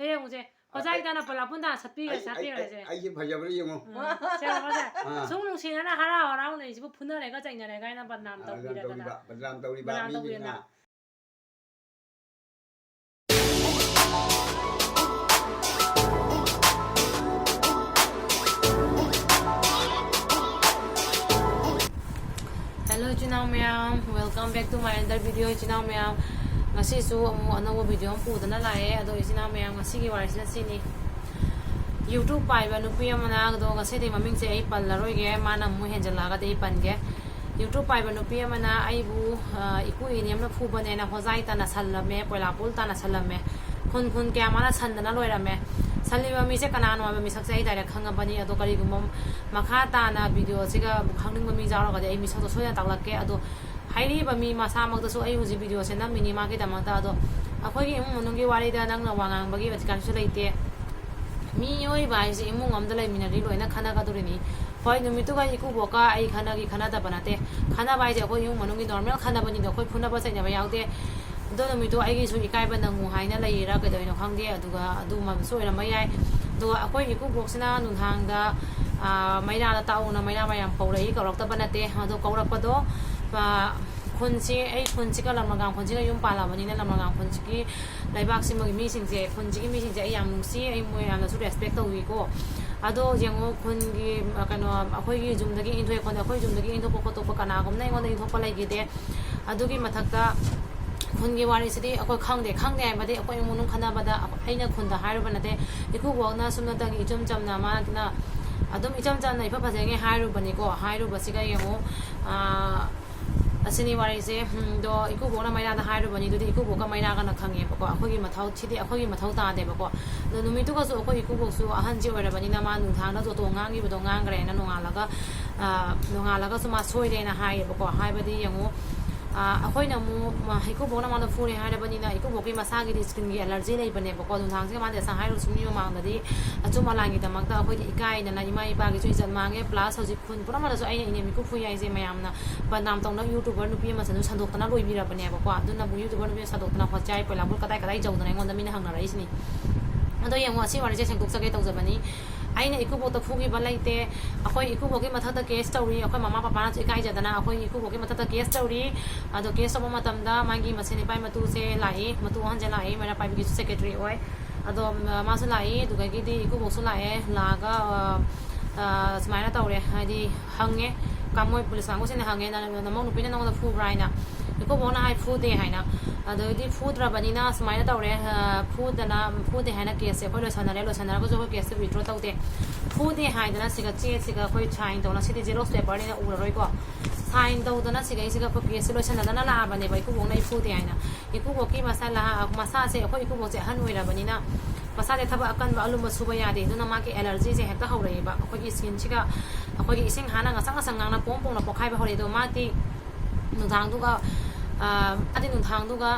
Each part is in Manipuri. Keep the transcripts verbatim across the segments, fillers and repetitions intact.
ꯁꯦ ꯌꯦꯡꯉꯨꯁꯦ꯫ ꯍꯣꯖꯥꯏ ꯇꯥꯅ ꯄꯂꯥꯄꯨꯟ ꯇꯥꯅ ꯁꯠꯄꯤꯈ꯭ꯔꯦ, ꯑꯩ, ꯑꯩ, ꯁꯠꯄꯤꯈ꯭ꯔꯦ ꯑꯩ, ꯁꯦ꯫ ꯑꯩꯁꯦ ꯐꯖꯕ꯭ꯔꯥ ꯌꯦꯡꯉꯣ꯫ ꯎꯝ, ꯁꯦ ꯌꯦꯡꯉꯣ, ꯁꯦ꯫ ꯑꯥ꯫ ꯁꯨꯝ ꯅꯨꯡꯁꯤꯅꯅ ꯍꯔꯥꯎ ꯍꯔꯥꯎ ꯂꯩꯔꯤꯁꯤꯕꯨ ꯐꯨꯅꯔꯦꯒ ꯆꯩꯅꯔꯦꯒ ꯍꯥꯏꯅ ꯕꯗꯅꯥꯝ ꯕꯗꯅꯥꯝ ꯇꯧꯕꯤꯔꯗꯅ꯫ ꯇꯧꯔꯤꯕ, ꯕꯗꯅꯥꯝ ꯇꯧꯔꯤꯕ ꯕꯗꯅꯥꯝ ꯃꯤꯅꯤꯅ꯫ ꯇꯧꯕꯤꯔꯗꯅ꯫ Hello, ꯏꯆꯤꯟ ꯏꯅꯥꯎ ꯃꯌꯥꯝ, welcome back to my another video, ꯏꯆꯤꯟ ꯏꯅꯥꯎ ꯃꯌꯥꯝ꯫ ꯉꯁꯤꯁꯨ ꯑꯃꯨꯛ ꯑꯅꯧꯕ video ꯑꯃ ꯄꯨꯗꯅ ꯂꯥꯛꯑꯦ꯫ ꯑꯗꯣ ꯏꯆꯤꯟ ꯏꯅꯥꯎ ꯃꯌꯥꯝ, ꯉꯁꯤꯒꯤ ꯋꯥꯔꯤꯁꯤꯅ ꯁꯤꯅꯤ꯫ YouTube ꯄꯥꯏꯕ ꯅꯨꯄꯤ ꯑꯃꯅ, ꯑꯗꯣ ꯉꯁꯤꯗꯤ ꯃꯃꯤꯡꯁꯦ ꯑꯩ ꯄꯜꯂꯔꯣꯏꯒꯦ, ꯃꯥꯅ ꯑꯃꯨꯛ ꯍꯦꯟꯖꯜꯂꯛꯑꯒꯗꯤ ꯑꯩ ꯄꯟꯒꯦ꯫ YouTube ꯄꯥꯏꯕ ꯅꯨꯄꯤ ꯑꯃꯅ ꯑꯩꯕꯨ, ꯑ, ꯏꯀꯨ ꯏꯅꯦꯝꯅ ꯐꯨꯕꯅꯦꯅ ꯍꯣꯖꯥꯏ ꯇꯥꯅ ꯁꯜꯂꯝꯃꯦ, ꯄꯣꯏꯂꯥꯄꯨꯜ ꯇꯥꯅ ꯁꯜꯂꯝꯃꯦ꯫ ꯈꯨꯟ ꯈꯨꯟ ꯀꯌꯥ ꯃꯥꯅ ꯁꯟꯗꯅ ꯂꯣꯏꯔꯝꯃꯦ꯫ ꯁꯜꯂꯤꯕ ꯃꯤꯁꯦ ꯀꯅꯥꯅꯣ ꯍꯥꯏꯕ ꯃꯤꯁꯛꯁꯦ ꯑꯩ direct ꯈꯪꯉꯕꯅꯤ꯫ ꯑꯗꯣ ꯀꯔꯤꯒꯨꯝꯕ ꯃꯈꯥ ꯇꯥꯅ video ꯑꯁꯤꯒ ꯈꯪꯅꯤꯡꯕ ꯃꯤ ꯌꯥꯎꯔꯒꯗꯤ ꯑꯩ ꯃꯤꯁꯛꯇꯣ ꯁꯣꯏꯗꯅ ꯇꯥꯛꯂꯛꯀꯦ꯫ ꯑꯗꯣ ꯍꯥꯏꯔꯤꯕ ꯃꯤ ꯃꯁꯥꯃꯛꯇꯁꯨ ꯑꯩ ꯍꯧꯖꯤꯛ video ꯁꯦ ꯅꯝꯃꯤꯅꯤ ꯃꯥꯒꯤꯗꯃꯛꯇ꯫ ꯑꯗꯣ ꯑꯩꯈꯣꯏꯒꯤ ꯏꯃꯨꯡ ꯃꯅꯨꯡꯒꯤ ꯋꯥꯔꯤꯗ ꯅꯪꯅ ꯋꯥ ꯉꯥꯡꯕꯒꯤ ꯑꯗꯨ ꯀꯔꯤꯁꯨ ꯂꯩꯇꯦ꯫ ꯃꯤꯑꯣꯏꯕ ꯍꯥꯏꯁꯦ ꯏꯃꯨꯡ ꯑꯃꯗ ꯂꯩꯃꯤꯟꯅꯔꯗꯤ ꯂꯣꯏꯅ ꯈꯟꯅꯒꯗꯧꯔꯤꯅꯤ꯫ ꯍꯣꯏ, ꯅꯨꯃꯤꯠꯇꯨꯒ ꯏꯀꯨꯕꯣꯛꯀ ꯑꯩ ꯈꯟꯅꯒꯤ ꯈꯟꯅꯗꯕ ꯅꯠꯇꯦ꯫ ꯈꯟꯅꯕ ꯍꯥꯏꯁꯦ ꯑꯩꯈꯣꯏ ꯏꯃꯨꯡ ꯃꯅꯨꯡꯒꯤ normal ꯈꯟꯅꯕꯅꯤꯗꯣ, ꯑꯩꯈꯣꯏ ꯐꯨꯅꯕ ꯆꯩꯅꯕ ꯌꯥꯎꯗꯦ꯫ ꯑꯗꯣ ꯅꯨꯃꯤꯠꯇꯣ ꯑꯩꯒꯤꯁꯨ ꯏꯀꯥꯏꯕ ꯅꯪꯉꯨ ꯍꯥꯏꯅ ꯂꯩꯔꯤꯔꯥ ꯀꯩꯗꯧꯔꯤꯅꯣ ꯈꯪꯗꯦ, ꯑꯗꯨꯒ ꯑꯗꯨꯒꯨꯝꯕꯁꯨ ꯑꯣꯏꯔꯝꯕ ꯌꯥꯏ꯫ ꯑꯗꯨꯒ ꯑꯩꯈꯣꯏ ꯏꯀꯨꯕꯣꯛꯁꯤꯅ ꯅꯨꯡꯗꯥꯡꯗ, ꯑꯥ, ꯃꯩꯔꯥꯗ ꯇꯥꯛꯎꯅ ꯃꯩꯔꯥ ꯃꯌꯥꯝ ꯀꯧꯔꯛꯏ, ꯀꯧꯔꯛꯇꯕ ꯅꯠꯇꯦ꯫ ꯑꯗꯣ ꯀꯧꯔꯛꯄꯗꯣ, ꯑꯥ, ꯈꯨꯟꯁꯤ, ꯑꯩ ꯈꯨꯟꯁꯤꯒ ꯂꯝꯂꯒꯥꯡ ꯈꯨꯟꯁꯤꯒ ꯌꯨꯝ ꯄꯥꯜꯂꯕꯅꯤꯅ ꯂꯝꯂꯒꯥꯡ ꯈꯨꯟꯁꯤꯒꯤ ꯂꯩꯕꯥꯛꯁꯤꯃꯒꯤ ꯃꯤꯁꯤꯡꯁꯦ, ꯈꯨꯟꯁꯤꯒꯤ ꯃꯤꯁꯤꯡꯁꯦ ꯑꯩ ꯌꯥꯝ ꯅꯨꯡꯁꯤ, ꯑꯩ ꯃꯣꯏ ꯌꯥꯝꯅꯁꯨ respect ꯇꯧꯏꯀꯣ꯫ ꯑꯗꯣ ꯌꯦꯡꯉꯣ, ꯈꯨꯟꯒꯤ, ꯑ, ꯀꯩꯅꯣ, ꯑꯩꯈꯣꯏꯒꯤ ꯌꯨꯝꯗꯒꯤ ꯏꯟꯊꯣꯛꯑꯦ ꯈꯣꯠꯂꯦ, ꯑꯩꯈꯣꯏ ꯌꯨꯝꯗꯒꯤ ꯏꯟꯊꯣꯛꯄ ꯈꯣꯠꯇꯣꯛꯄ ꯀꯅꯥꯒꯨꯝꯅ ꯑꯩꯉꯣꯟꯗ ꯏꯟꯊꯣꯛꯄ ꯂꯩꯈꯤꯗꯦ꯫ ꯑꯗꯨꯒꯤ ꯃꯊꯛꯇ ꯈꯨꯟꯒꯤ ꯋꯥꯔꯤꯁꯤꯗꯤ ꯑꯩꯈꯣꯏ ꯈꯪꯗꯦ, ꯈꯪꯗꯦ ꯍꯥꯏꯕꯗꯤ ꯑꯩꯈꯣꯏ ꯏꯃꯨꯡ ꯃꯅꯨꯡ ꯈꯟꯅꯕꯗ ꯑꯩꯅ ꯈꯨꯟꯗ ꯍꯥꯏꯔꯨꯕ ꯅꯠꯇꯦ꯫ ꯏꯀꯨꯕꯣꯛꯅ ꯁꯨꯞꯅꯇꯒꯤ ꯏꯆꯝ ꯆꯝꯅ ꯃꯥꯅ ꯑꯗꯨꯝ ꯏꯆꯝ ꯆꯝꯅ ꯏꯐ ꯐꯖꯉꯩ ꯍꯥꯏꯔꯨꯕꯅꯤꯀꯣ꯫ ꯍꯥꯏꯔꯨꯕꯁꯤꯒ ꯌꯦꯡꯉꯨ, ꯑꯥ, ꯑꯁꯤꯅꯤ ꯋꯥꯔꯤꯁꯦ꯫ ꯎꯝ, ꯑꯗꯣ ꯏꯀꯨꯕꯣꯛꯅ ꯃꯩꯔꯥꯗ ꯍꯥꯏꯔꯨꯕꯅꯤ, ꯑꯗꯨꯗꯤ ꯏꯀꯨꯕꯣꯛꯀ ꯃꯩꯔꯥꯒꯅ ꯈꯪꯉꯦꯕꯀꯣ꯫ ꯑꯩꯈꯣꯏꯒꯤ ꯃꯊꯧ, ꯁꯤꯗꯤ ꯑꯩꯈꯣꯏꯒꯤ ꯃꯊꯧ ꯇꯥꯗꯦꯕꯀꯣ꯫ ꯑꯗꯣ ꯅꯨꯃꯤꯠꯇꯨꯒꯁꯨ ꯑꯩꯈꯣꯏ ꯏꯀꯨꯕꯣꯛꯁꯨ ꯑꯍꯟꯁꯤ ꯑꯣꯏꯔꯕꯅꯤꯅ ꯃꯥ ꯅꯨꯡꯗꯥꯡꯗ ꯖꯣꯇꯣꯟ ꯉꯥꯡꯈꯤꯕꯗꯣ ꯉꯥꯡꯈ꯭ꯔꯦꯅ ꯅꯣꯡꯉꯥꯜꯂꯒ, ꯑ, ꯅꯣꯡꯉꯥꯜꯂꯒꯁꯨ ꯃꯥ ꯁꯣꯏꯔꯦꯅ ꯍꯥꯏꯌꯦꯕꯀꯣ꯫ ꯍꯥꯏꯕꯗꯤ ꯌꯦꯡꯉꯨ, ꯑ, ꯑꯩꯈꯣꯏꯅ ꯑꯃꯨꯛ ꯃꯥ, ꯏꯀꯨꯕꯣꯛꯅ ꯃꯥꯅ ꯐꯨꯔꯦ ꯍꯥꯏꯔꯕꯅꯤꯅ ꯏꯀꯨꯕꯣꯛꯀꯤ ꯃꯁꯥꯒꯤꯗꯤ skin ꯒꯤ allergy ꯂꯩꯕꯅꯦꯕꯀꯣ꯫ ꯅꯨꯡꯗꯥꯡꯁꯤꯒ ꯃꯥꯅ ꯉꯁꯥꯏ ꯍꯥꯏꯔꯨꯁꯨ ꯃꯤ ꯃꯃꯥꯡꯗꯗꯤ ꯑꯆꯨꯝ ꯑꯂꯥꯟꯒꯤꯗꯃꯛꯇ ꯑꯩꯈꯣꯏꯗꯤ ꯏꯀꯥꯏꯗꯅ ꯏꯃꯥ ꯏꯄꯥꯒꯤꯁꯨ ꯏꯖꯠ ꯃꯥꯡꯉꯦ, plus ꯍꯧꯖꯤꯛ ꯈꯨꯟ ꯄꯨꯝꯅꯃꯛꯇꯁꯨ ꯑꯩꯅ ꯏꯅꯦꯝ ꯏꯀꯨ ꯐꯨꯏ ꯍꯥꯏꯁꯦ ꯃꯌꯥꯝꯅ ꯕꯗꯅꯥꯝ ꯇꯧꯅ YouTuber ꯅꯨꯄꯤ ꯑꯃꯁꯨ ꯑꯗꯨꯝ ꯁꯟꯗꯣꯛꯇꯅ ꯂꯣꯏꯕꯤꯔꯕꯅꯦꯕꯀꯣ꯫ ꯑꯗꯨꯅꯕꯨ YouTuber ꯅꯨꯄꯤ ꯁꯟꯗꯣꯛꯇꯅ ꯍꯣꯠꯆꯥꯏ, ꯄꯣꯏꯂꯥꯄꯨꯜ ꯀꯗꯥꯏ ꯀꯗꯥꯏ ꯌꯧꯗꯅ ꯑꯩꯉꯣꯟꯗ ꯃꯤꯅ ꯍꯪꯅꯔꯛꯏꯁꯤꯅꯤ꯫ ꯑꯗꯣ ꯌꯦꯡꯉꯣ, ꯑꯁꯤ ꯋꯥꯔꯤꯁꯦ ꯁꯦꯡꯗꯣꯛꯆꯒꯦ ꯇꯧꯖꯕꯅꯤ꯫ ꯑꯩꯅ ꯏꯀꯨꯕꯣꯛꯇ ꯐꯨꯈꯤꯕ ꯂꯩꯇꯦ꯫ ꯑꯩꯈꯣꯏ ꯏꯀꯨꯕꯣꯛꯀꯤ ꯃꯊꯛꯇ ꯀꯦꯁ ꯇꯧꯔꯤ꯫ ꯑꯩꯈꯣꯏ ꯃꯃꯥ ꯄꯄꯥꯅꯁꯨ ꯏꯀꯥꯏꯖꯗꯅ ꯑꯩꯈꯣꯏ ꯏꯀꯨꯕꯣꯛꯀꯤ ꯃꯊꯛꯇ ꯀꯦꯁ ꯇꯧꯔꯤ꯫ ꯑꯗꯣ ꯀꯦꯁ ꯇꯧꯕ ꯃꯇꯝꯗ ꯃꯥꯒꯤ ꯃꯁꯦꯟ ꯏꯄꯥꯏ ꯃꯇꯨꯁꯦ ꯂꯥꯛꯏ, ꯃꯇꯨ ꯑꯍꯟꯁꯦ ꯂꯥꯛꯏ, ꯃꯩꯔꯥ ꯄꯥꯏꯕꯤꯒꯤꯁꯨ ꯁꯦꯀ꯭ꯔꯦꯇꯔꯤ ꯑꯣꯏ꯫ ꯑꯗꯣ, ꯃ-, ꯃꯥꯁꯨ ꯂꯥꯛꯏ, ꯑꯗꯨꯗꯒꯤꯗꯤ ꯏꯀꯨꯕꯣꯛꯁꯨ ꯂꯥꯛꯑꯦ꯫ ꯂꯥꯛꯑꯒ, ꯑ, ꯑ, ꯁꯨꯃꯥꯏꯅ ꯇꯧꯔꯦ, ꯍꯥꯏꯗꯤ ꯍꯪꯉꯦ, ꯀꯥꯡ-, ꯃꯣꯏ ꯄꯨꯂꯤꯁ ꯀꯥꯡꯕꯨꯁꯤꯡꯅ ꯍꯪꯉꯦ, "ꯅ-, ꯅ-, ꯅꯃꯧ ꯅꯨꯄꯤꯅ ꯅꯉꯣꯟꯗ ꯐꯨꯕ꯭ꯔꯥ?" ꯍꯥꯏꯅ꯫ ꯏꯀꯨꯕꯣꯛꯅ ꯍꯥꯏ, "ꯐꯨꯗꯦ" ꯍꯥꯏꯅ꯫ ꯑꯗꯩꯗꯤ ꯐꯨꯗ꯭ꯔꯕꯅꯤꯅ ꯁꯨꯃꯥꯏꯅ ꯇꯧꯔꯦ, ꯑ, ꯐꯨꯗꯅ, ꯐꯨꯗꯦ ꯍꯥꯏꯅ ꯀꯦꯁꯁꯦ ꯑꯩꯈꯣꯏ ꯂꯣꯏꯁꯟꯅꯔꯦ, ꯂꯣꯏꯁꯟꯅꯔꯒꯁꯨ ꯑꯩꯈꯣꯏ ꯀꯦꯁꯁꯦ ꯋꯤꯗ꯭ꯔꯣ ꯇꯧꯗꯦ꯫ ꯐꯨꯗꯦ ꯍꯥꯏꯗꯅ ꯁꯤꯒ ꯆꯦꯁꯤꯒ ꯑꯩꯈꯣꯏ ꯁꯥꯏꯟ ꯇꯧꯅ, ꯁꯤꯗꯤ ꯖꯦꯔꯣꯛꯁ ꯄꯦꯄꯔꯅꯤꯅ ꯎꯔꯔꯣꯏꯀꯣ꯫ ꯁꯥꯏꯟ ꯇꯧꯗꯅ ꯁꯤꯒꯩꯁꯤꯒ ꯑꯩꯈꯣꯏ ꯀꯦꯁꯁꯦ ꯂꯣꯏꯁꯟꯅꯗꯅ ꯂꯥꯛꯑꯕꯅꯦꯕ, ꯏꯀꯨꯕꯣꯛꯅ ꯑꯩ ꯐꯨꯗꯦ ꯍꯥꯏꯅ꯫ ꯏꯀꯨꯕꯣꯛꯀꯤ ꯃꯁꯥ ꯂꯍꯥ-, ꯃꯁꯥꯁꯦ, ꯑꯩꯈꯣꯏ ꯏꯀꯨꯕꯣꯛꯁꯦ ꯑꯍꯟ ꯑꯣꯏꯔꯕꯅꯤꯅ ꯃꯁꯥꯁꯦ ꯊꯕꯛ ꯑꯀꯟꯕ ꯑꯂꯨꯝꯕ ꯁꯨꯕ ꯌꯥꯗꯦ꯫ ꯑꯗꯨꯅ ꯃꯥꯒꯤ ꯑꯦꯂꯔꯖꯤꯁꯦ ꯍꯦꯛꯇ ꯍꯧꯔꯛꯑꯦꯕ꯫ ꯑꯩꯈꯣꯏꯒꯤ ꯁ꯭ꯀꯤꯟꯁꯤꯒ ꯑꯩꯈꯣꯏꯒꯤ ꯏꯁꯤꯡ ꯍꯥꯟꯅ ꯉꯁꯪ ꯉꯁꯪ ꯉꯥꯡꯅ ꯄꯣꯝ ꯄꯣꯝꯅ ꯄꯣꯛꯈꯥꯏꯕ ꯍꯧꯔꯛꯑꯦ꯫ ꯑꯗꯣ ꯃꯥꯗꯤ ꯅꯨꯡꯗꯥꯡꯗꯨꯒ, ꯑ, ꯃꯥꯗꯤ ꯅꯨꯡꯗꯥꯡꯗꯨꯒ,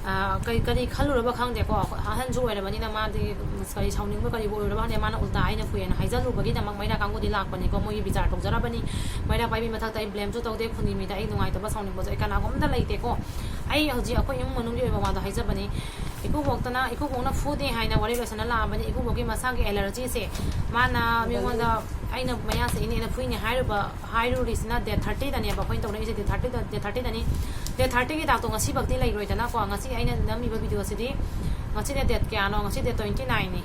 ꯑ, ꯀꯔꯤ, ꯀꯔꯤ ꯈꯜꯂꯨꯔꯕ ꯈꯪꯗꯦꯀꯣ꯫ ꯑꯍꯟꯁꯨ ꯑꯣꯏꯔꯕꯅꯤꯅ ꯃꯥꯗꯤ ꯀꯔꯤ ꯁꯥꯎꯅꯤꯡꯕ ꯀꯔꯤꯕꯨ ꯑꯣꯏꯔꯕ ꯈꯪꯗꯦ, ꯃꯥꯅ ꯎꯜꯇꯥ ꯑꯩꯅ ꯐꯨꯏꯌꯦꯅ ꯍꯥꯏꯖꯜꯂꯨꯕꯒꯤꯗꯃꯛ ꯃꯩꯔꯥ ꯀꯥꯡꯕꯨꯗꯤ ꯂꯥꯛꯄꯅꯤꯀꯣ꯫ ꯃꯣꯏꯒꯤ ꯕꯤꯆꯥꯔ ꯇꯧꯖꯔꯕꯅꯤ꯫ ꯃꯩꯔꯥ ꯄꯥꯏꯕꯤ ꯃꯊꯛꯇ ꯑꯩ ꯕ꯭ꯂꯦꯝꯁꯨ ꯇꯧꯗꯦ, ꯈꯨꯟꯒꯤ ꯃꯤꯗ ꯑꯩ ꯅꯨꯡꯉꯥꯏꯇꯕ ꯁꯥꯎꯅꯤꯡꯕꯁꯨ ꯑꯩ ꯀꯅꯥꯒꯨꯝꯕꯗ ꯂꯩꯇꯦꯀꯣ꯫ ꯑꯩ ꯍꯧꯖꯤꯛ ꯑꯩꯈꯣꯏ ꯏꯃꯨꯡ ꯃꯅꯨꯡꯒꯤ ꯑꯣꯏꯕ ꯋꯥꯗꯣ ꯍꯥꯏꯖꯕꯅꯤ꯫ ꯏꯀꯨꯕꯣꯛꯇꯅ, ꯏꯀꯨꯕꯣꯛꯅ ꯐꯨꯗꯦ ꯍꯥꯏꯅ ꯋꯥꯔꯤ ꯂꯣꯏꯁꯟꯅ ꯂꯥꯛꯑꯕꯅꯤ꯫ ꯏꯀꯨꯕꯣꯛꯀꯤ ꯃꯁꯥꯒꯤ ꯑꯦꯂꯔꯖꯤꯁꯦ ꯃꯥꯅ ꯃꯤꯉꯣꯟꯗ ꯑꯩꯅ ꯃꯌꯥ ꯆꯤꯛꯏꯅꯦꯅ ꯐꯨꯏꯅꯦ ꯍꯥꯏꯔꯨꯕ, ꯍꯥꯏꯔꯨꯔꯤꯁꯤꯅ ꯗꯦꯠ ꯊꯥꯔꯇꯤꯗꯅꯦꯕ ꯑꯩꯈꯣꯏꯅ ꯇꯧꯔꯛꯏꯁꯦ, ꯗꯦꯠ ꯊꯥꯔꯇꯤꯗ, ꯗꯦꯠ ꯊꯥꯔꯇꯤꯗꯅꯤ꯫ ꯗꯦꯠ ꯊꯥꯔꯇꯤꯒꯤ ꯗꯥꯛꯇꯣ ꯉꯁꯤꯐꯥꯎꯗꯤ ꯂꯩꯔꯣꯏꯗꯅꯀꯣ꯫ ꯉꯁꯤ ꯑꯩꯅ ꯅꯝꯃꯤꯕ ꯚꯤꯗꯤꯑꯣꯁꯤꯗꯤ, ꯉꯁꯤ ꯗꯦꯠ, ꯗꯦꯠ ꯀꯌꯥꯅꯣ? ꯉꯁꯤ ꯗꯦꯠ ꯇ꯭ꯋꯦꯟꯇꯤ ꯅꯥꯏꯟꯅꯤ꯫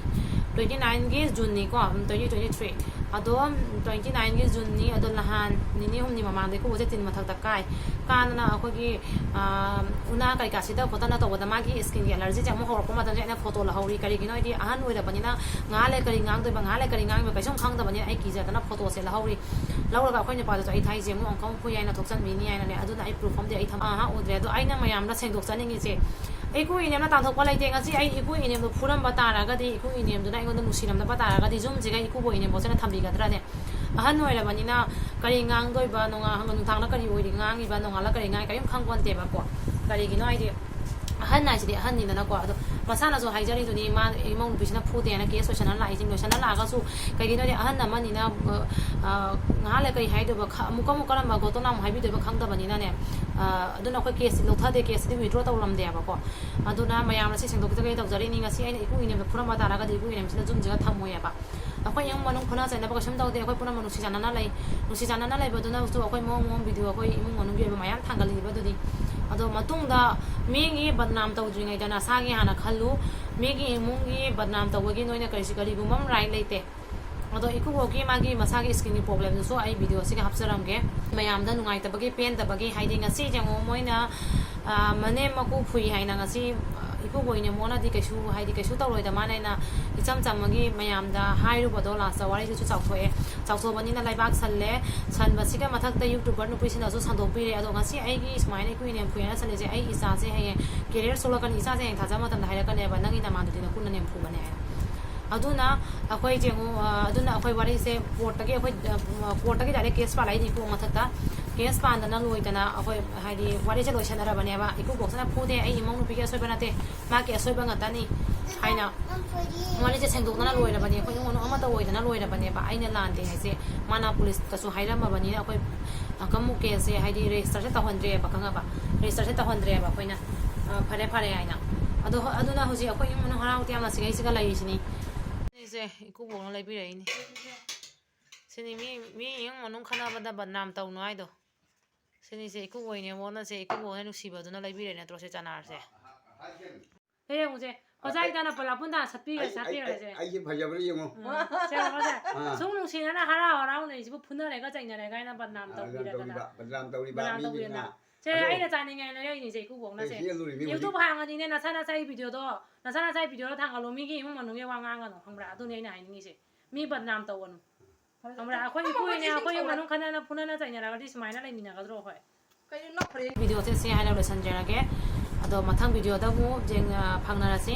ꯇ꯭ꯋꯦꯟꯇꯤ ꯅꯥꯏꯟꯒꯤ ꯖꯨꯟꯅꯤꯀꯣ, ꯇ꯭ꯋꯦꯟꯇꯤ ꯇ꯭ꯋꯦꯟꯇꯤ ꯊ꯭ꯔꯤ꯫ ꯑꯗꯣ, ꯇ꯭ꯋꯦꯟꯇꯤ ꯅꯥꯏꯟꯒꯤ ꯖꯨꯟꯅꯤ꯫ ꯑꯗꯣ ꯅꯍꯥꯟ ꯅꯤꯅꯤ ꯍꯨꯝꯅꯤ ꯃꯃꯥꯡꯗ ꯏꯀꯨꯕꯣꯛꯁꯦ ꯇꯤꯟ ꯃꯊꯛꯇ ꯀꯥꯏ꯫ ꯀꯥꯗꯅ ꯑꯩꯈꯣꯏꯒꯤ, ꯑꯥ, ꯎꯅꯥ ꯀꯩꯀꯥ ꯁꯤꯠꯇ ꯈꯣꯠꯇꯅ ꯇꯧꯕꯗ ꯃꯥꯒꯤ ꯁ꯭ꯀꯤꯟꯒꯤ ꯑꯦꯂꯔꯖꯤꯁꯦ ꯑꯃꯨꯛ ꯍꯧꯔꯛꯄ ꯃꯇꯝꯗ ꯑꯩꯅ ꯐꯣꯇꯣ ꯂꯧꯍꯧꯔꯤ꯫ ꯀꯔꯤꯒꯤꯅꯣ ꯍꯥꯏꯗꯤ ꯑꯍꯟ ꯑꯣꯏꯔꯕꯅꯤꯅ ꯉꯥꯏꯍꯥꯛ ꯂꯩ ꯀꯔꯤ ꯉꯥꯡꯗꯣꯏꯕ, ꯉꯥꯏꯍꯥꯛ ꯂꯩ ꯀꯔꯤ ꯉꯥꯡꯗꯣꯏꯕ ꯀꯩꯁꯨꯝ ꯈꯪꯗꯕꯅꯤꯅ ꯑꯩ ꯀꯤꯖꯗꯅ ꯐꯣꯇꯣꯁꯦ ꯂꯧꯍꯧꯔꯤ꯫ ꯂꯧꯔꯒ ꯑꯩꯈꯣꯏ ꯅꯨꯄꯥꯗꯨꯁꯨ ꯑꯩ ꯊꯥꯏꯁꯦ ꯑꯃꯨꯛ ꯑꯃꯨꯛ ꯐꯨꯏ ꯍꯥꯏꯅ ꯊꯣꯛꯆꯟꯕꯤꯅꯤ ꯍꯥꯏꯅꯅꯦ꯫ ꯑꯗꯨꯅ ꯑꯩ ꯄ꯭ꯔꯨꯐ ꯑꯝꯗꯤ ꯑꯩ ꯊꯝ-, ꯑꯍꯥ, ꯎꯗ꯭ꯔꯦ꯫ ꯑꯗꯣ ꯑꯩꯅ ꯃꯌꯥꯝꯗ ꯁꯦꯡꯗꯣꯛꯆꯅꯤꯡꯉꯤꯁꯦ, ꯏꯀꯨ ꯏꯅꯦꯝꯅ ꯇꯥꯟꯊꯣꯛꯄ ꯂꯩꯇꯦ꯫ ꯉꯁꯤ ꯑꯩ ꯏꯀꯨ ꯏꯅꯦꯝꯗꯣ ꯐꯨꯔꯝꯕ ꯇꯥꯔꯒꯗꯤ, ꯏꯀꯨ ꯏꯅꯦꯝꯗꯨꯅ ꯑꯩꯉꯣꯟꯗ ꯅꯨꯡꯁꯤꯔꯝꯗꯕ ꯇꯥꯔꯒꯗꯤ, ꯌꯨꯝꯁꯤꯒ ꯏꯀꯨꯕꯣꯛ ꯏꯅꯦꯝꯕꯣꯛꯁꯤꯅ ꯊꯝꯕꯤꯒꯗ꯭ꯔꯅꯦ? ꯑꯍꯟ ꯑꯣꯏꯔꯕꯅꯤꯅ ꯀꯔꯤ ꯉꯥꯡꯗꯣꯏꯕ, ꯅꯣꯡꯉꯥ-, ꯅꯨꯡꯗꯥꯡꯗ ꯀꯔꯤ ꯑꯣꯏꯔꯤ ꯉꯥꯡꯉꯤꯕ, ꯅꯣꯡꯉꯥꯜꯂ ꯀꯔꯤ ꯉꯥꯡꯉꯤ, ꯀꯔꯤꯝ ꯈꯪꯄꯣꯟꯇꯦꯕꯀꯣ꯫ ꯀꯔꯤꯒꯤꯅꯣ ꯍꯥꯏꯗꯤ, ꯑꯍꯟ ꯍꯥꯏꯁꯤꯗꯤ ꯑꯍꯟꯅꯤꯗꯅꯀꯣ꯫ ꯑꯗꯣ ꯃꯁꯥꯅꯁꯨ ꯍꯥꯏꯖꯔꯤꯗꯨꯅꯤ, ꯃꯥ ꯏꯃꯧ ꯅꯨꯄꯤꯁꯤꯅ ꯐꯨꯗꯦꯅ ꯀꯦꯁ ꯂꯣꯏꯁꯟꯅ ꯂꯥꯛꯏꯁꯤꯡ ꯂꯣꯏꯁꯟꯅ ꯂꯥꯛꯑꯒꯁꯨ, ꯀꯩꯒꯤꯅꯣꯗꯤ ꯑꯍꯟ ꯑꯃꯅꯤꯅ, ꯑ, ꯉꯥꯏꯍꯥꯛ ꯂꯩ ꯀꯔꯤ ꯍꯥꯏꯗꯣꯏꯕ, ꯈ-, ꯑꯃꯨꯛ ꯑꯃꯨꯛ ꯀꯔꯝꯕ ꯒꯣꯇꯣꯅ ꯑꯃꯨꯛ ꯍꯥꯏꯕꯤꯗꯣꯏꯕ ꯈꯪꯗꯕꯅꯤꯅꯅꯦ꯫ ꯑ, ꯑꯗꯨꯅ ꯑꯩꯈꯣꯏ ꯀꯦꯁꯇꯤ ꯂꯧꯊꯗꯦ, ꯀꯦꯁꯇꯤ ꯋꯤꯗ꯭ꯔꯣ ꯇꯧꯔꯝꯗꯦꯕꯀꯣ꯫ ꯑꯗꯨꯅ ꯃꯌꯥꯝꯅ ꯁꯤ ꯁꯦꯡꯗꯣꯛꯆꯒꯦ ꯇꯧꯖꯔꯤꯅꯤ꯫ ꯉꯁꯤ ꯑꯩꯅ ꯏꯄꯨ ꯏꯅꯦꯝꯗ ꯐꯨꯔꯝꯕ ꯇꯥꯔꯒꯗꯤ ꯏꯄꯨ ꯏꯅꯦꯝꯁꯤꯅ ꯖꯨꯝꯁꯤꯒ ꯊꯝꯃꯣꯏꯑꯕ꯫ ꯑꯩꯈꯣꯏ ꯏꯃꯨꯡ ꯃꯅꯨꯡ ꯈꯠꯅ ꯆꯩꯅꯕ ꯀꯩꯁꯨꯝ ꯇꯧꯗꯦ, ꯑꯩꯈꯣꯏ ꯄꯨꯝꯅꯃꯛ ꯅꯨꯡꯁꯤ ꯆꯥꯟꯅꯅ ꯂꯩ꯫ ꯅꯨꯡꯁꯤ ꯆꯥꯟꯅꯅ ꯂꯩꯕꯗꯨꯅꯁꯨ ꯑꯩꯈꯣꯏ ꯃꯑꯣꯡ ꯃꯑꯣꯡ ꯚꯤꯗꯤꯑꯣ ꯑꯩꯈꯣꯏ ꯏꯃꯨꯡ ꯃꯅꯨꯡꯒꯤ ꯑꯣꯏꯕ ꯃꯌꯥꯝ ꯊꯥꯡꯒꯠꯂꯤꯕꯗꯨꯗꯤ꯫ ꯑꯗꯣ ꯃꯇꯨꯡꯗ ꯃꯤꯒꯤ ꯕꯗꯅꯥꯝ ꯇꯧꯗ꯭ꯔꯤꯉꯩꯗ ꯅꯁꯥꯒꯤ ꯍꯥꯟꯅ ꯈꯜꯂꯨ꯫ ꯃꯤꯒꯤ ꯏꯃꯨꯡꯒꯤ ꯕꯗꯅꯥꯝ ꯇꯧꯕꯒꯤ ꯅꯣꯏꯅ ꯀꯔꯤꯁꯨ ꯀꯔꯤꯒꯨꯝꯕ ꯑꯃ ꯔꯥꯏꯠ ꯂꯩꯇꯦ꯫ ꯑꯗꯣ ꯏꯀꯨꯕꯣꯛꯀꯤ ꯃꯥꯒꯤ ꯃꯁꯥꯒꯤ ꯁ꯭ꯀꯤꯟꯒꯤ ꯄ꯭ꯔꯣꯕ꯭ꯂꯦꯝꯗꯨꯁꯨ ꯑꯩ ꯚꯤꯗꯤꯑꯣꯁꯤꯒ ꯍꯥꯞꯆꯔꯝꯒꯦ꯫ ꯃꯌꯥꯝꯗ ꯅꯨꯡꯉꯥꯏꯇꯕꯒꯤ, ꯄꯦꯟꯗꯕꯒꯤ, ꯍꯥꯏꯗꯤ ꯉꯁꯤ ꯌꯦꯡꯉꯣ ꯃꯣꯏꯅ, ꯑ, ꯃꯅꯦꯝ ꯃꯀꯨ ꯐꯨꯏ ꯍꯥꯏꯅ ꯉꯁꯤ, ꯑ, ꯏꯀꯨꯕꯣꯛ ꯏꯅꯦꯝꯕꯣꯛꯅꯗꯤ ꯀꯩꯁꯨ, ꯍꯥꯏꯗꯤ ꯀꯩꯁꯨ ꯇꯧꯔꯣꯏꯗ ꯃꯥꯅ ꯍꯥꯏꯅ ꯏꯆꯝ ꯆꯝꯃꯒꯤ ꯃꯌꯥꯝꯗ ꯍꯥꯏꯔꯨꯕꯗꯣ ꯂꯥꯁꯇ ꯋꯥꯔꯤꯗꯨꯁꯨ ꯆꯥꯎꯊꯣꯛꯑꯦ꯫ ꯆꯥꯎꯊꯣꯛꯑꯕꯅꯤꯅ ꯂꯩꯕꯥꯛ ꯁꯜꯂꯦ꯫ ꯁꯟꯕꯁꯤꯒ ꯃꯊꯛꯇ ꯌꯨꯇ꯭ꯌꯨꯕꯔ ꯅꯨꯄꯤꯁꯤꯅꯁꯨ ꯁꯟꯗꯣꯛꯄꯤꯔꯦ꯫ ꯑꯗꯣ ꯉꯁꯤ ꯑꯩꯒꯤ ꯁꯨꯃꯥꯏꯅ ꯏꯀꯨ ꯏꯅꯦꯝ ꯐꯨꯏ ꯍꯥꯏꯅ ꯁꯜꯂꯤꯁꯦ ꯑꯩ ꯏꯆꯥꯁꯦ ꯍꯌꯦꯡ ꯀꯦꯔꯤꯌꯔ ꯁꯣꯛꯂꯛꯀꯅꯤ, ꯏꯆꯥꯁꯦ ꯍꯌꯦꯡ ꯊꯥꯖꯕ ꯃꯇꯝꯗ ꯍꯥꯏꯔꯛꯀꯅꯦꯕ, "ꯅꯪꯒꯤ ꯅꯃꯥꯟꯗꯨꯗꯤ ꯅꯀꯨꯅ ꯅꯦꯝꯐꯨꯕꯅꯦ" ꯍꯥꯏꯅ꯫ ꯑꯗꯨꯅ ꯑꯩꯈꯣꯏ ꯌꯦꯡꯉꯨ, ꯑ, ꯑꯗꯨꯅ ꯑꯩꯈꯣꯏ ꯋꯥꯔꯤꯁꯦ ꯀꯣꯔꯠꯇꯒꯤ ꯑꯩꯈꯣꯏ, ꯑ, ꯀꯣꯔꯠꯇꯒꯤ ꯗꯥꯏꯔꯦꯛ ꯀꯦꯁ ꯄꯥꯜꯂꯛꯏꯅꯤꯀꯣ ꯃꯊꯛꯇ꯫ ꯀꯦꯁ ꯄꯥꯟꯗꯅ ꯂꯣꯏꯗꯅ ꯑꯩꯈꯣꯏ ꯍꯥꯏꯗꯤ ꯋꯥꯔꯤꯁꯦ ꯂꯣꯏꯁꯟꯅꯔꯕꯅꯦꯕ꯫ ꯏꯀꯨꯕꯣꯛꯁꯤꯅ ꯐꯨꯗꯦ, ꯑꯩ ꯏꯃꯧ ꯅꯨꯄꯤꯒꯤ ꯑꯁꯣꯏꯕ ꯅꯠꯇꯦ, ꯃꯥꯒꯤ ꯑꯁꯣꯏꯕ ꯉꯥꯛꯇꯅꯤ ꯍꯥꯏꯅ ꯋꯥꯔꯤꯁꯦ ꯁꯦꯡꯗꯣꯛꯇꯅ ꯂꯣꯏꯔꯕꯅꯤ꯫ ꯑꯩꯈꯣꯏ ꯏꯃꯨꯡ ꯃꯅꯨꯡ ꯑꯃꯠꯇ ꯑꯣꯏꯗꯅ ꯂꯣꯏꯔꯕꯅꯦꯕ꯫ ꯑꯩꯅ ꯂꯥꯟꯗꯦ ꯍꯥꯏꯁꯦ ꯃꯥꯅ ꯄꯨꯂꯤꯁꯇꯁꯨ ꯍꯥꯏꯔꯝꯃꯕꯅꯤꯅ ꯑꯩꯈꯣꯏ, ꯑ, ꯀꯃꯨꯛ ꯀꯦꯁꯁꯦ ꯍꯥꯏꯗꯤ ꯔꯦꯖꯤꯁꯇꯔꯁꯦ ꯇꯧꯍꯟꯗ꯭ꯔꯦꯕ, ꯈꯪꯉꯕ? ꯔꯦꯖꯤꯁꯇꯔꯁꯦ ꯇꯧꯍꯟꯗ꯭ꯔꯦꯕ ꯑꯩꯈꯣꯏꯅ, ꯑ, ꯐꯔꯦ ꯐꯔꯦ ꯍꯥꯏꯅ꯫ ꯑꯗꯣ ꯍ-, ꯑꯗꯨꯅ ꯍꯧꯖꯤꯛ ꯑꯩꯈꯣꯏ ꯏꯃꯨꯡ ꯃꯅꯨꯡ ꯍꯔꯥꯎ ꯇꯌꯥꯝꯅ ꯁꯤꯒꯩꯁꯤꯒ ꯂꯩꯔꯤꯁꯤꯅꯤ꯫ ꯁꯤꯁꯦ ꯏꯀꯨꯕꯣꯛꯅ ꯂꯩꯕꯤꯔꯛꯏꯅꯤ꯫ ꯁꯤꯅꯤ ꯃꯤ, ꯃꯤ ꯏꯃꯨꯡ ꯃꯅꯨꯡ ꯈꯠꯅꯕꯗ ꯕꯗꯅꯥꯝ ꯇꯧꯅꯨ ꯍꯥꯏꯗꯣ꯫ ꯁꯤꯅꯤꯁꯦ ꯏꯀꯨꯕꯣꯛ ꯏꯅꯦꯝꯕꯣꯛꯅꯁꯦ ꯏꯀꯨꯕꯣꯛꯅ ꯅꯨꯡꯁꯤꯕꯗꯨꯅ ꯂꯩꯕꯤꯔꯦ ꯅꯠꯇ꯭ꯔꯣ ꯁꯦ ꯆꯅꯥꯔꯁꯦ? ꯁꯦ ꯌꯦꯡꯉꯨꯁꯦ꯫ ꯃꯆꯥ ꯑꯩ, ꯏꯇꯥꯅ ꯄꯂꯥ ꯄꯨꯟꯗꯥ ꯁꯠꯄꯤꯈ꯭ꯔꯦ, ꯑꯩ, ꯑꯩ, ꯁꯠꯄꯤꯈ꯭ꯔꯦ ꯑꯩ, ꯁꯦ꯫ ꯑꯩꯁꯦ ꯐꯖꯕ꯭ꯔꯥ ꯌꯦꯡꯉꯣ꯫ ꯎꯝ, ꯁꯦ ꯌꯦꯡꯉꯣ ꯁꯦ꯫ ꯑꯥ꯫ ꯁꯨꯝ ꯅꯨꯡꯁꯤꯅꯅ ꯍꯔꯥꯎ ꯍꯔꯥꯎꯅ ꯂꯩꯁꯤꯕꯨ ꯐꯨꯅꯔꯦꯒ ꯆꯩꯅꯔꯦꯒ ꯍꯥꯏꯅ ꯕꯗꯅꯥꯝ ꯑꯥ, ꯕꯗꯅꯥꯝ ꯇꯧꯕꯤꯔꯗꯅ꯫ ꯇꯧꯔꯤꯕ, ꯕꯗꯅꯥꯝ ꯇꯧꯔꯤꯕ ꯕꯗꯅꯥꯝ ꯃꯤꯅꯤꯅ꯫ ꯇꯧꯕꯤꯔꯗꯅ꯫ ꯁꯦ, ꯑꯗꯣ ꯑꯩꯅ ꯆꯥꯅꯤꯡꯉꯦ ꯍꯥꯏꯅ ꯂꯩꯔꯤꯅꯤꯁꯦ ꯏꯀꯨꯕꯣꯛꯅ ꯁꯦ꯫ ꯑꯦ, ꯁꯤ ꯂꯨꯔꯤꯅꯤ ꯍꯧꯖꯤꯛ꯫ YouTube ꯍꯥꯡꯉꯗꯤꯅꯦ ꯅꯁꯥ ꯅꯁꯥꯒꯤ ꯚꯤꯗꯤꯑꯣꯗꯣ, ꯅꯁꯥ ꯅꯁꯥꯒꯤ ꯚꯤꯗꯤꯑꯣꯗꯣ ꯊꯥꯡꯒꯠꯂꯣ, ꯃꯤꯒꯤ ꯏꯃꯨꯡ ꯃꯅꯨꯡꯒꯤ ꯋꯥ ꯉꯥꯡꯒꯅꯨ, ꯈꯪꯕ꯭ꯔꯥ? ꯑꯗꯨꯅꯦ ꯑꯩꯅ ꯍꯥꯏꯅꯤꯡꯉꯤꯁꯦ꯫ ꯃꯤ ꯕꯗꯅꯥꯝ ꯇꯧꯒꯅꯨ꯫ ꯈꯪꯕ꯭ꯔꯥ? ꯑꯩꯈꯣꯏ ꯏꯄꯨ ꯏꯅꯦ, ꯑꯩꯈꯣꯏ ꯏꯃꯨꯡ ꯃꯅꯨꯡ ꯈꯠꯅꯅ ꯐꯨꯅꯅ ꯆꯩꯅꯔꯒꯗꯤ ꯁꯨꯃꯥꯏꯅ ꯂꯩꯃꯤꯟꯅꯒꯗ꯭ꯔꯣ ꯑꯩꯈꯣꯏ? ꯀꯩꯅꯣ ꯅꯣꯛꯈ꯭ꯔꯦ? ꯚꯤꯗꯤꯑꯣꯁꯦ ꯁꯤ ꯍꯥꯏꯅ ꯂꯣꯏꯁꯤꯟꯖꯔꯒꯦ꯫ ꯑꯗꯣ ꯃꯊꯪ ꯚꯤꯗꯤꯑꯣꯗ ꯑꯃꯨꯛ ꯌꯦꯡ-, ꯑ, ꯐꯪꯅꯔꯁꯤ꯫